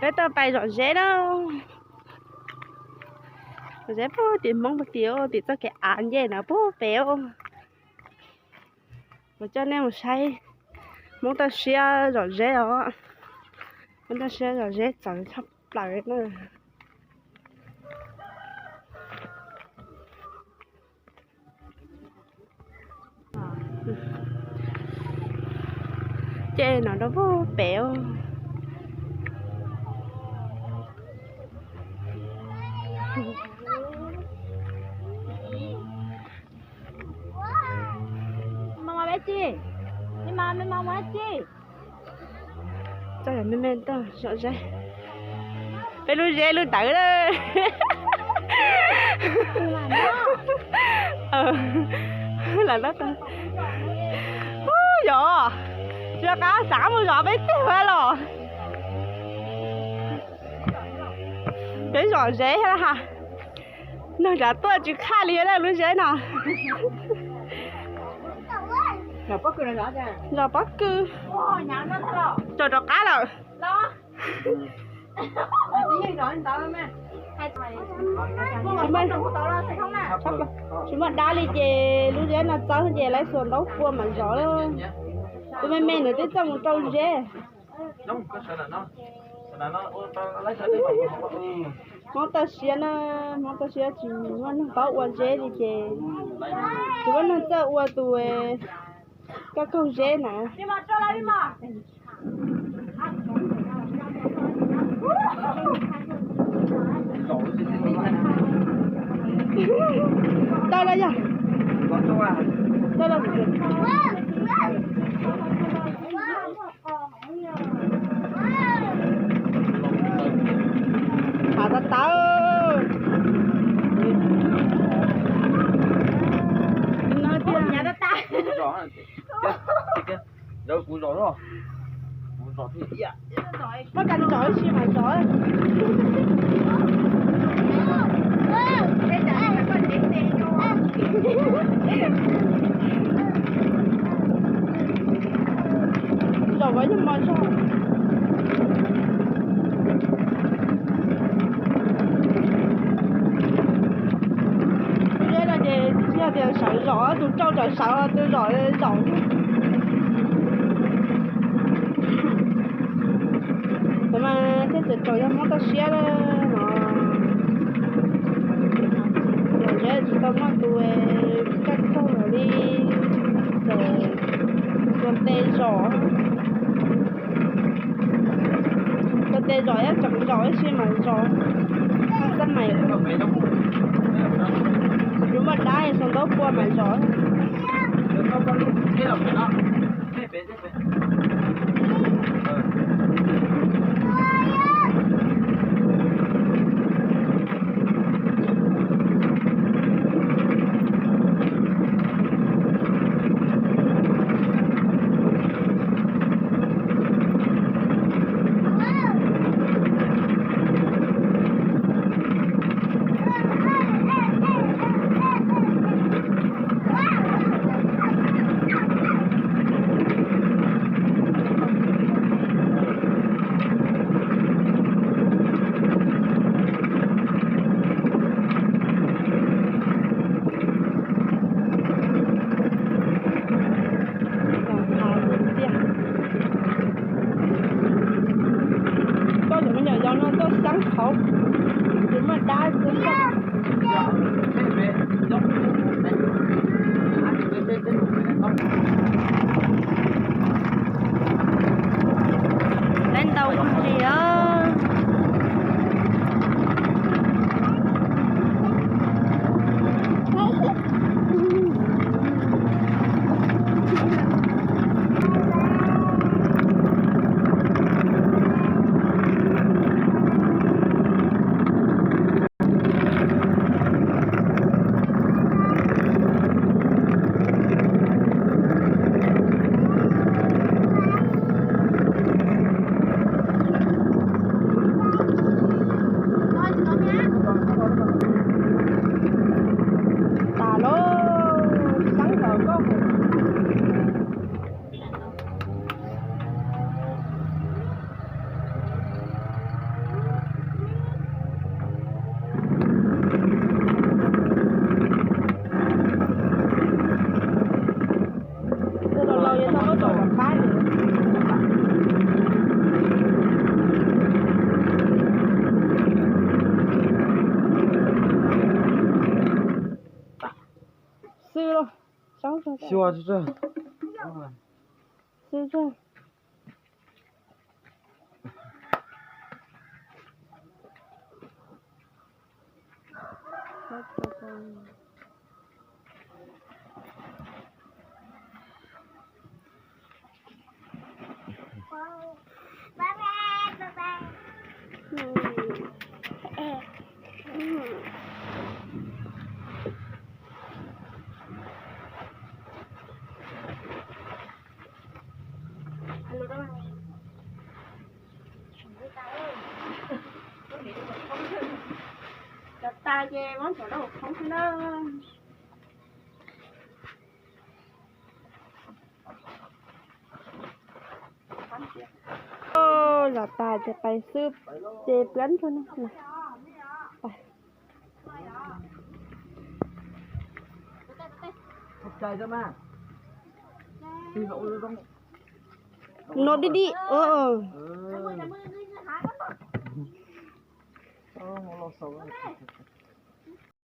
Peb tuaj pais zom zeb na. Zom zeb puag tim Hmoob puag tim, tim txoj kev av nce na puag pem. Kuv coj nej mus saib Hmoob toj siab zom zeb os. Hmoob toj siab zom zeb txawv tshaj plaws na. Ces no rau puag pem. Txoj me me tuaj zom zeb. Peb lub zeb lub tawv lawm. Lam tab tag. Yog, tsis qab xav mus zov peb teg los. Peb zom zeb thiab ha. Nag tsav tuaj tsis khaj li lub zeb no. Zom pob kws, tsom rov qab lawm. Tsis muaj dab li ces lub zeb no txawb ces lawv xuas ntaub pua mam zov. Tus me me nws twb txawj mus rau zeb. Hmoob toj siab na, Hmoob toj siab tsis muaj neeg paub ua zeb li ces tsis muaj neeg txawj ua tus koj kaug zeb na. Tau lawm yog. Tau lawm. Hav tas tas. No tiag. Muab cov zom ib si mas zom. Zom kom yog mos zog. Lub zeb no ces tsis yog tias sawv zom, tus rau tseem sawv, tus zom zom. Tus mas thiaj tseem tseem yog Hmoob toj siab no. Zom zeb tsis tau muaj tus kaj txaug li, txawm tua tes zom. Tua tes zom ib tsoom zom ib si mas zom. Xab mais, yus muaj dab xuas ntaub pua mas zom. Xyuas xwb. Cov tas ces muab cov rau hauv khoob xwb na. Los tas ces pais xwb, ces pab ntsuag no. No di di.